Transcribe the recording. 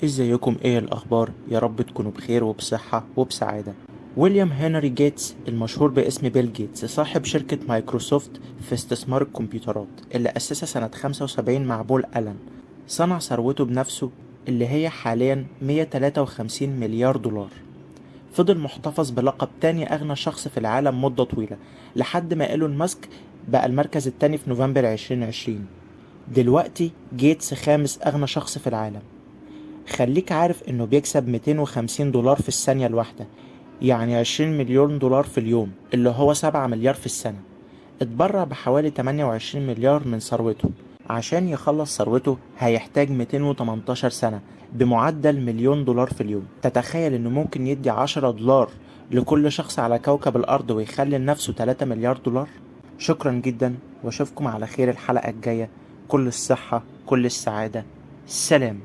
ازيكم؟ ايه الاخبار؟ يا رب تكونوا بخير وبصحة وبسعادة. ويليام هنري جيتس المشهور باسم بيل جيتس صاحب شركة مايكروسوفت في استثمار الكمبيوترات اللي أسسها سنة 75 مع بول ألان، صنع ثروته بنفسه اللي هي حاليا 153 مليار دولار. فضل محتفظ بلقب تاني أغنى شخص في العالم مدة طويلة لحد ما إيلون ماسك بقى المركز التاني في نوفمبر 2020. دلوقتي جيتس خامس أغنى شخص في العالم. خليك عارف إنه بيكسب 250 دولار في الثانية الواحدة، يعني 20 مليون دولار في اليوم اللي هو 7 مليار في السنة. اتبرع بحوالي 28 مليار من ثروته. عشان يخلص ثروته هيحتاج 218 سنة بمعدل مليون دولار في اليوم. تتخيل انه ممكن يدي 10 دولار لكل شخص على كوكب الارض ويخلي لنفسه 3 مليار دولار؟ شكرا جدا، واشوفكم على خير الحلقة الجاية. كل الصحة، كل السعادة، سلام.